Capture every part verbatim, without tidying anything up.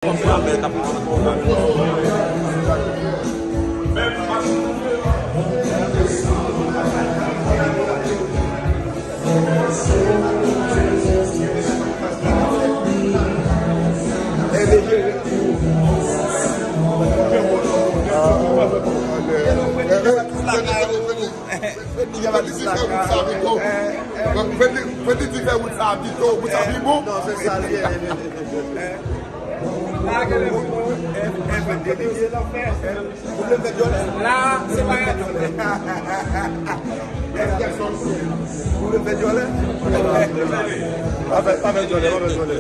Freddy di fè wout sa pito. Freddy, Freddy di fè wout sa pito. Wout sa pi bon. Non, se sa l ye. La, se pa gade. Ou vle fè dyòlè? Ou vle fè dyòlè? Pa fè, pa fè dyòlè, pa fè dyòlè.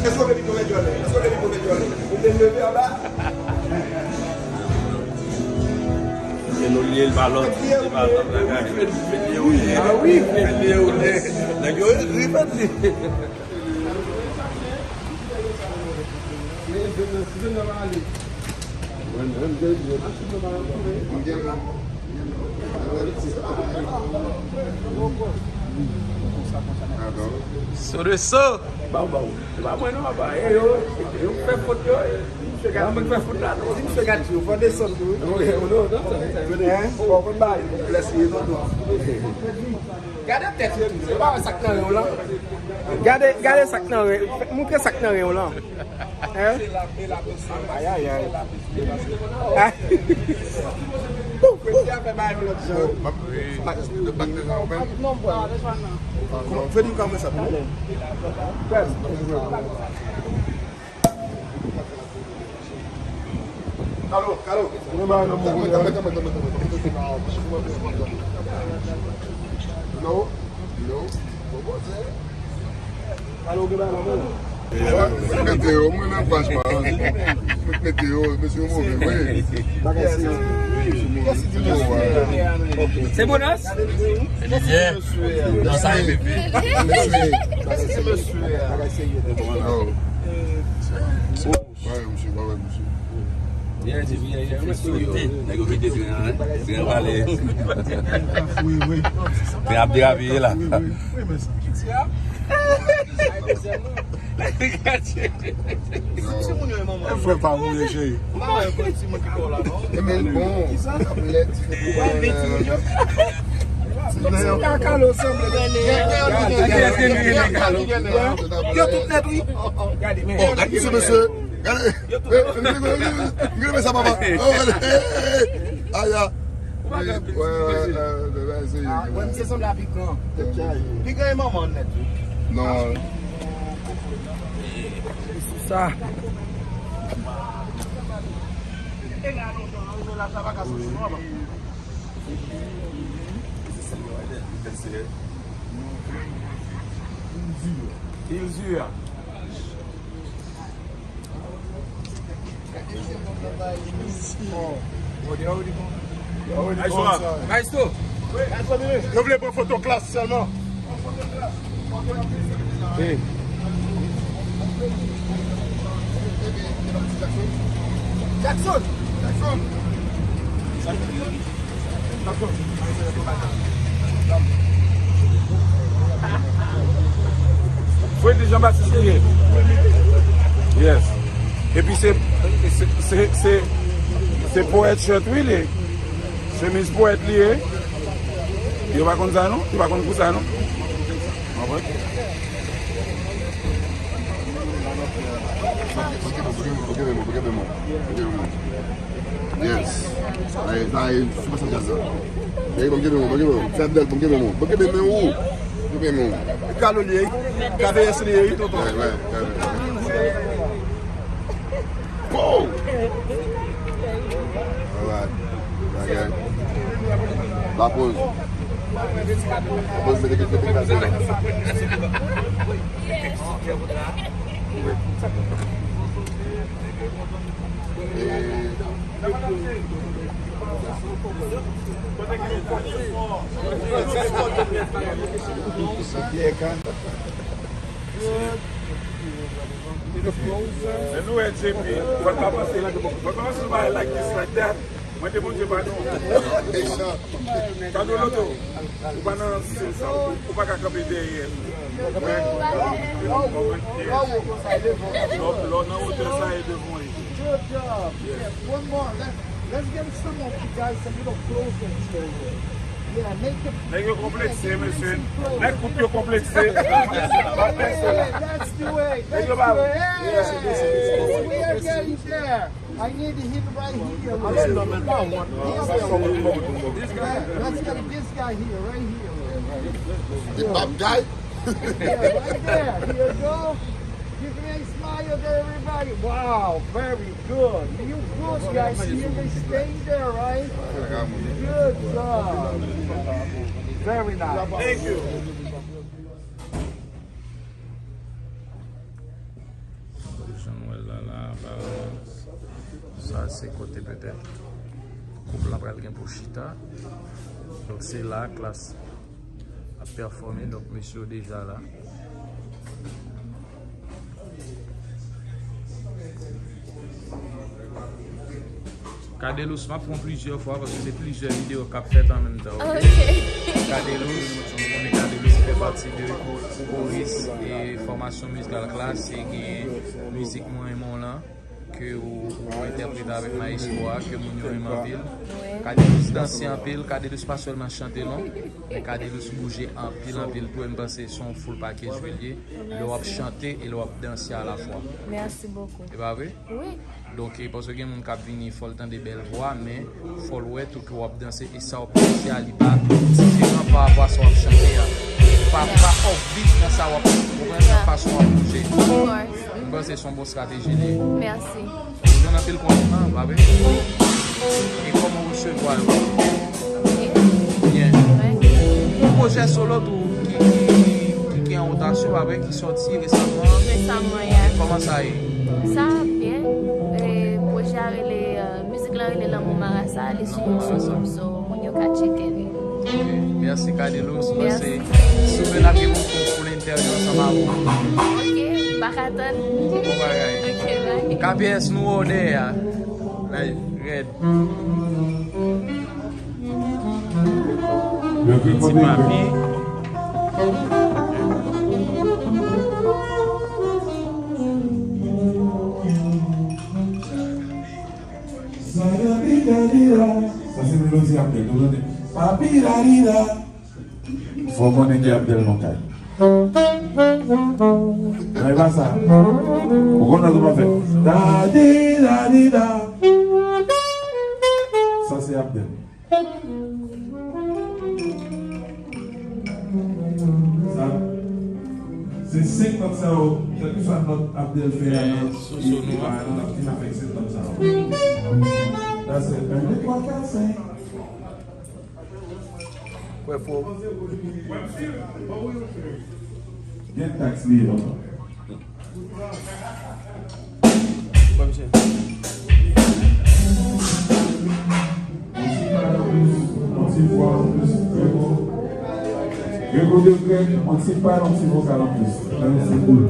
Èske w vle vin move dyòlè? Èske w vle vin move dyòlè? Ou vle leve anba? E nou lye l pa lòt, se pa lòt bagay. Fedly, Fedly, Fedly, Fedly, Fedly. Nèg yo ekri Fedly. So de so. Ba w, ba w. Se pa mwen non, apa. E yo, yo k fè fot yo. Di misye gad, mwen k fè fot la non. Di misye gad yo, fò desann tou wi. Hein? Bon, konn ba yo. Bless you, tonton. Gade tèt yo tou. Se pa wè sa k nan ren w lan. Gade, gade sa k nan ren. Montre sa k nan ren w lan. Hein? Ayayay. Fè nou kòmanse sa pou nou. Kalo, kalo. Tanmen, tanmen, tanmen, tanmen, tanmen. No, no. Mwen mete yo, mwen nan paj pa. Mwen mete yo, mesye yo move vre. Bagay serye. Se Bonas? Didier. Non, sa M V P. Bagay serye. Bagay serye. Yo. Ba yo, mesye, ba yo, mesye. Nèg yo vide tren an, hein? Tren an pale. Wi, wi. Tren ap derape la. Wi, wi. Wi, men sa. Frè pa mouri, cheri. E men bon, ap lèd. Ti kaka lo sanble. Yo tout nèt, wi. Gade, men. Oh, gade se mesye. Gade. Yo tout nèt. Gade sa, papa. Oh, gade. Aya. Wè, wè, wè, wè, se yo. Wè, misye sanble a pi gran. Pi gran e manman nèt, wi. Non. Sa. Maestro. Yo vle pran foto klas sèlman. Jackson. Jackson. Freddy Jean Baptiste li ye. Yes. Epi se, se, se, se, se powèt shirt wi li. Chemiz powèt li ye. Yo pa konn sa non? Yo pa konn kou sa non? Konprann? Yes. Ay, ay, sou pase djaz la. Ey, ban m kenbe men w, ban m kenbe men w. Fè bèl, ban m kenbe men w. Ban m kenbe men w. Kenbe men w. Kalo li ye, K V S li ye, tonton. Wè, wè, wè. Pow! Alright. Bagay. La poz. La poz, mete kèk, kèk, kèk. Lè nou wè J P, fò n pa panse, fò n pa panse nobody like this, like that. Mande Bondye padon. Padon Loto. Ou pa nan stil sa. Ou pa ka kanpe dèyè. Lò nan wotè sa e devan. Good job. Yes. One more. Let's, let's get some of you guys a little closer here. Yeah, make it. Nèg yo konplekse, mesye. Nèg koup yo konplekse. That's the way. That's the way. We are getting there. I need him right here. Let's get this guy here, right here. The bad guy? Yeah, right there. Here you go. Give me a smile to everybody. Wow, very good. You good, guys. You can stay there, right? Good job. Very nice. Thank you. Jan nou wè l la, la, aparaman, sa se kote petèt koup lan pral gen pou chita. Donk, se la klas ap pèfòme. Donk, mesye yo deja la. Cadelus, m ap pran plizyè fwa paske se plizyè videyo k ap fèt an menm tan, ok? Ok. Cadelus, nou konnen Cadelus fè pati de Boris e fòmasyon mizikal Klass, e gen mizik Mwen Renmen w lan, ke ou, ou entèprete avèk Maestro a, ke moun yo renmen anpil. Wi. Cadelus danse anpil, Cadelus pa sèlman chante non, men Cadelus bouje anpil, anpil tou, e m panse se yon full package li ye, lè w ap chante e lè w ap danse alafwa. Merci beaucoup. E pa vre? Wi. Donk, e, paske gen moun k ap vini, fò l tande bèl vwa, men fò l wè tou ke w ap danse, e sa w ap danse a, li pa diferan pa rapò a sa w ap chante a. Pa, pa off beat nan sa w ap, ou konprann, nan fason w ap bouje. Of course. M panse se yon bon estrateji li ye. Mèsi. Ou jwenn anpil konpliman, pa vre? Wi. E kòman w resevwa yo? Byen. Wi. Yon pwojè solo tou ki, ki, ki, ki an wotasyon, pa vre, ki sòti resaman. Resaman, yeah. Kòman sa ye? Sa byen. E, pwojè a rele, euh, mizik la rele Lanmou Marasa, li sou YouTube, so moun yo ka tcheke li. Ok. Mèsi, Cadelus. Mèsi. Si w vle n ap gen pou, pou, pou entèvyou ansanm avè w. Ok, m pa ka tann. Bon bagay. Ok, bye. K P S nou wè w dèyè a. Like, red. Ti papi. Sa se melodi Abdel, nou tande. Papi la di la. Fò w konnen ki Abdel non kay. Nan e pa sa. Ou konnen kòman fè. Da di da di da. Sa se Abdel. Sa, se senk nòt sa yo, kèlkeswa nòt Abdel fè a nan, e, e pa, n ap fin avèk senk nòt sa yo. That's it. Un, deux, trois, quatre, cinq. Kwè fò. Gen taks li ye lontan. Kwè misye. Yon ti pad anplis, yon ti vwa anplis, Grégo. Grégo Degrèc, yon ti pad, yon ti vokal anplis. Mèsi boul.